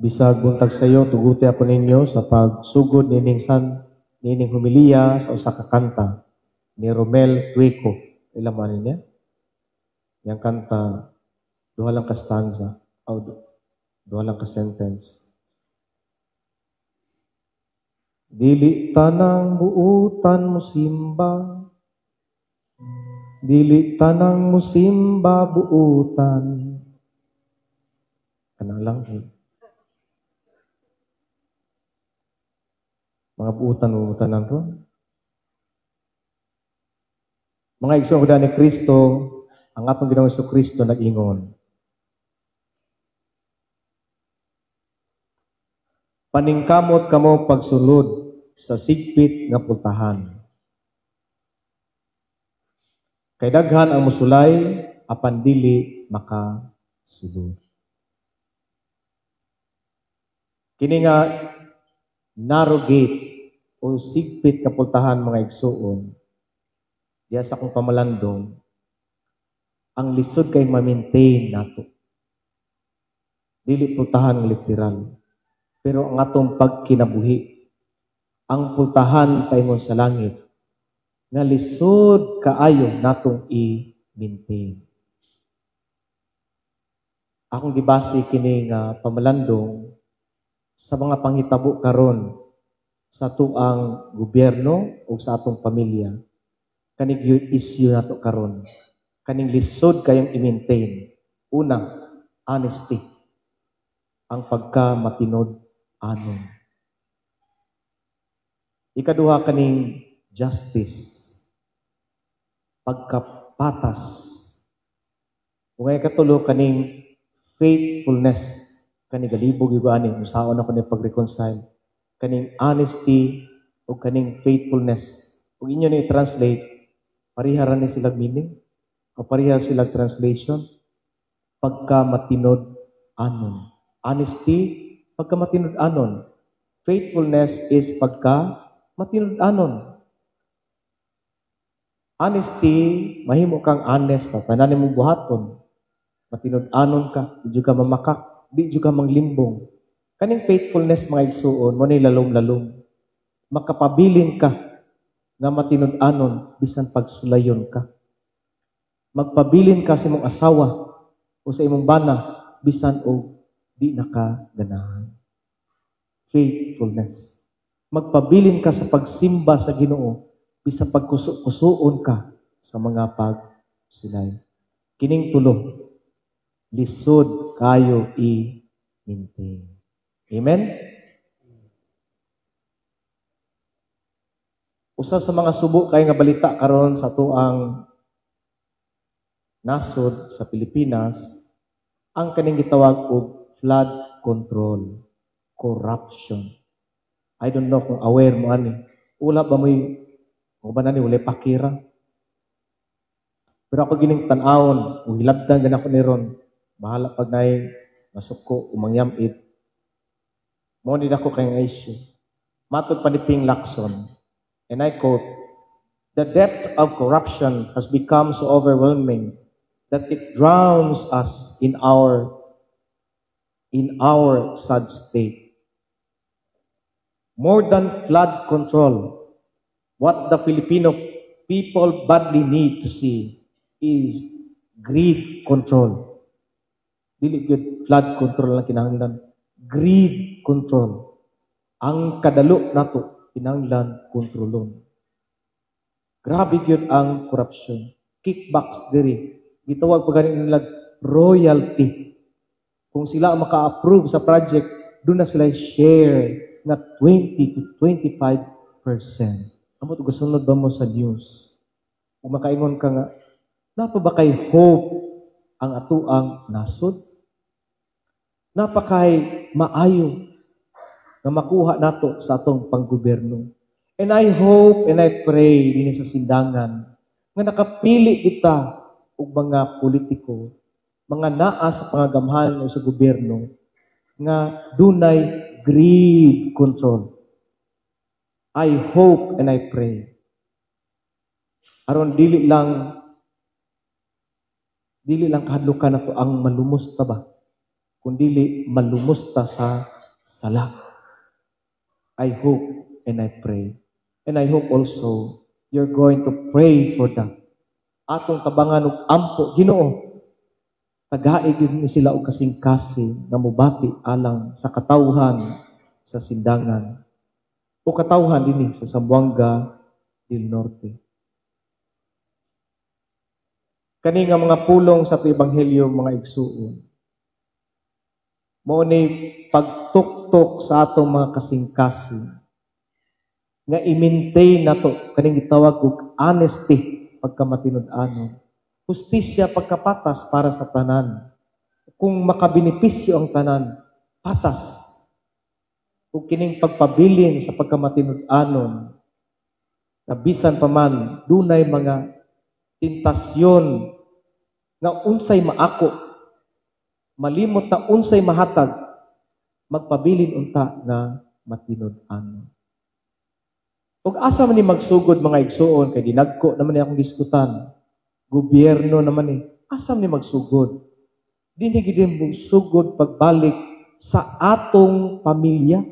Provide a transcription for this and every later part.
Bisag buntag sayo, tuguti ako ninyo sa pagsugod nining san nining homilya sa usa ka kanta ni Romel Tueco. Ila mo ani niya? Yang kanta, duha lang ka stanza, o duha lang ka sentence. Dili tanang buutan musimba, dili tanang musimba buutan. Kana lang eh. Mga buutan mo tanan ro. Mga igsoon ko ni Kristo, ang atong Ginoong Kristo nag-ingon. Paningkamot kamo pagsulod sa sigpit nga pultahan. Kay daghan ang musulay apan dili makasulod. Kini nga narrow gate o sigpit nga pultahan, mga igsoon, diya sa akong pamalandong, ang lisod kay ma-maintain nato. Dili pultahan ng literal, pero ang atong pagkinabuhi, ang pultahan paingon sa langit, nga lisod kaayo natong i-maintain. Akong gibase kini nga pamalandong sa mga panghitabo karon sa tuang gobyerno o sa atong pamilya. Kaning issue nato karon, kaning lisod kayong i-maintain. Una, honesty. Ang pagka matinod anon. Ikaduha, kaning justice. Pagkapatas. Kung ay katulo, kaning faithfulness. Kani galibog yung ani, usaon ako ni pag-reconcile. Kaning honesty o kaning faithfulness. Kung inyo ni i-translate, pareha ra ni sila meaning o pareha sila translation. Pagka matinod anon. Honesty, pagka matinod anon. Faithfulness is pagka matinod anon. Honesty, mahimo kang honest, tanan mong buhaton. Matinod anon ka, di ka mamakak, di ka manglimbong. Kaning faithfulness, mga igsuon, mo ni lalom-lalom. Makapabilin ka nga matinud-anon bisan pagsulayon ka. Magpabilin ka sa imong asawa o sa imong bana bisan og di nakaganahan. Faithfulness. Magpabilin ka sa pagsimba sa Ginoo bisan pagkuso-kusoon ka sa mga pagsulay. Kining tulo, lisod kayo i-maintain. Amen? Usa sa mga subo kay nga balita karon sa tuang nasod sa Pilipinas, ang kaning gitawag og flood control, corruption. I don't know kung aware mo ani. Wala ba mo'y, o ba nani, walay pakira? Pero ako gining tan-awon, ug hilabtan gan ako ni ron, bahala pag naay masuko o mangyamit. Mo ni dako kay nga issue. Matod pa ni Ping Lacson, and I quote, "The depth of corruption has become so overwhelming that it drowns us in our sad state. More than flood control, what the Filipino people badly need to see is greed control." Dili gyud flood control lang kinahanglan. Greed control. Ang kadalo nato kinahanglan kontrolon. Grabe gyud ang corruption. Kickbacks diri. Gitawag pa gani nila royalty. Kung sila ang maka-approve sa project, doon na sila share na 20 to 25%. Amo to gasunod ba mo sa news? Kung makaingon ka nga, napa ba kay hope ang atuang nasod? Napa kay maayo nga makuha nato sa atong panggobyerno? And I hope and I pray dinhi sa Sindangan nga nakapili kita og mga politiko, mga naa sa pangagamhanan o sa gobyerno nga dunay greed control. I hope and I pray. Aron dili lang kahadlukan nato ang malumos ta ba, kun dili malumos ta sa sala. I hope and I pray. And I hope also you're going to pray for that. Atong tabangan og ampo, Ginoo. Tagai gyud ni sila og kasing-kasing nga mobati alang sa katawhan sa Sindangan o katawhan dinhi sa Zamboanga del Norte. Kani nga mga pulong sa ato ebanghelyo, mga igsuon, mao ni pagtuktok sa atong mga kasing-kasing nga i-maintain nato kaning gitawag og honesty, pagkamatinud-anon, hustisya, pagkapatas para sa tanan. Kung makabenepisyo ang tanan, patas. Ug kining pagpabilin sa pagkamatinud-anon na bisan pa man dunay mga tentasyon nga unsay maako, malimot ta unsay mahatag, magpabilin unta nga matinud-anon. Ug asa man ni magsugod, mga igsuon, kay dinagko naman ni akong gisgutan? Gobyerno naman ni. Asa man ni magsugod? Dinhi gid magsugod pagbalik sa atong pamilya.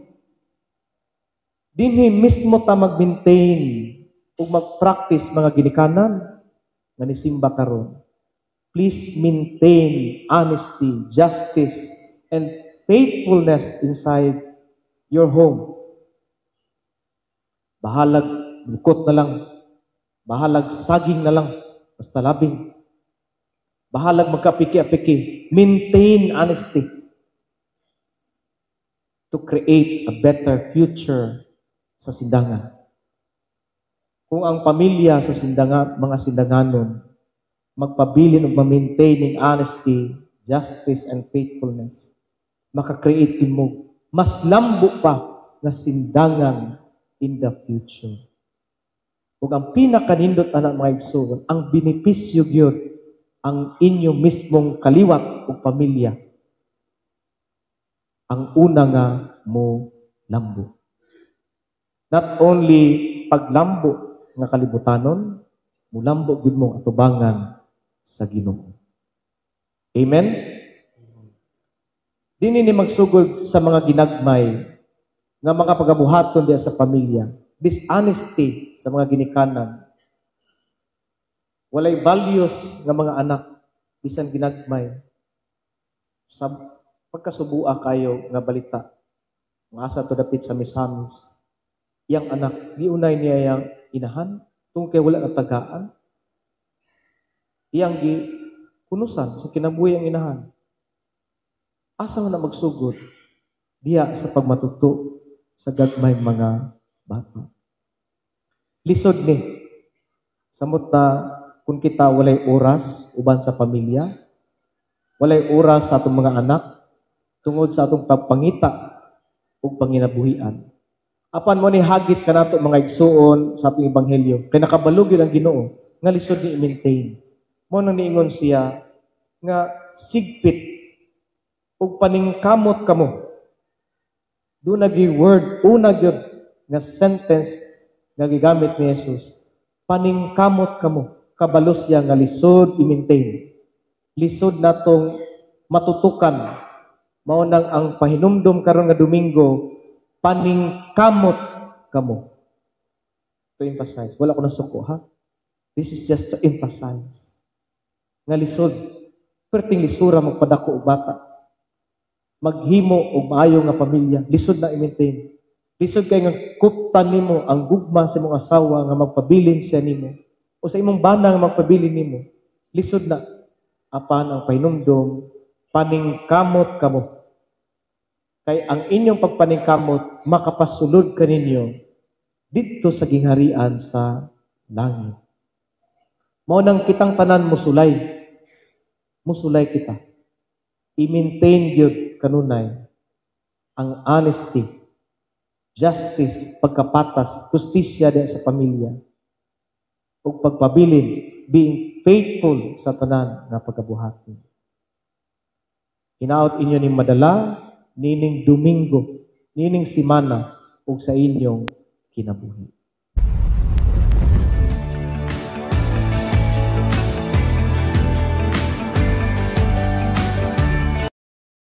Dinhi mismo ta mag-maintain ug mag-practice, mga ginikanan nga nisimba karon. Please maintain honesty, justice, and faithfulness inside your home. Bahalag lukot na lang. Bahalag saging na lang. Basta labing. Bahalag magkapiki-apiki. Maintain honesty to create a better future sa Sindangan. Kung ang pamilya sa Sindangan, mga Sindanganon, magpabilin ug ma-maintain ning honesty, justice, and faithfulness, maka-create din mo mas lambo pa nga Sindangan in the future. Ug ang pinakanindot ana, mga igsoon, ang benepisyo gyud ang inyo mismong kaliwat ug pamilya ang una nga mo lambo. Not only paglambo nga kalibutanon, mulambo gyud mo atubangan sa Ginoo. Amen? Dinhi ni magsugod sa mga ginagmay nga mga pagabuhaton diya sa pamilya. Dishonesty sa mga ginikanan. Walay values nga mga anak bisan ginagmay. Sa pagkasubua kayo nga balita, nga asa to dapit sa Misamis, iyang anak, giunay niya yang inahan, tungkol kay wala natagaan. Iyang gi kunusan sa kinabuhi ang inahan. Asa man na magsugod? Diya sa pagmatuto sa gagmay mga bata. Lisod ni. Samot na kung kita walay oras uban sa pamilya, walay oras sa atong mga anak, tungod sa atong pagpangita ug panginabuhian. Apan mao ni hagit kanato, mga igsuon, sa atong ebanghelyo, kay nakabalo gyud ang Ginoo nga lisod ni i-maintain. Mao nang niingon siya nga sigpit ug paningkamot kamo. Duna gyud word, una gyud nga sentence nga gigamit ni Jesus. Paningkamot kamo, kabalo siya nga lisod i-maintain. Lisod natong matutukan. Mao nang ang pahinumdom karon nga Domingo, paningkamot kamo. To emphasize. Wala ko nasuko, ha? This is just to emphasize. Nga lisod. Perting lisura magpadako og bata. Maghimo og maayo nga pamilya. Lisod na i-maintain. Lisod kay nga kuptan nimo ang gugma sa imong asawa nga magpabilin siya nimo o sa imong bana nga magpabilin nimo. Lisod na. Apan ang pahinumdom, paningkamot kamo. Kay ang inyong pagpaningkamot makapasulod kaninyo didto sa gingharian sa langit. Mao nang kitang tanan musulay. Musulay kita. I-maintain gyud kanunay ang honesty, justice, pagkapatas, hustisya diha sa pamilya, ug pagpabilin, being faithful sa tanan nga pagabuhaton. Hinaot inyo ning madala nining Domingo, nining simana ug sa inyong kinabuhi.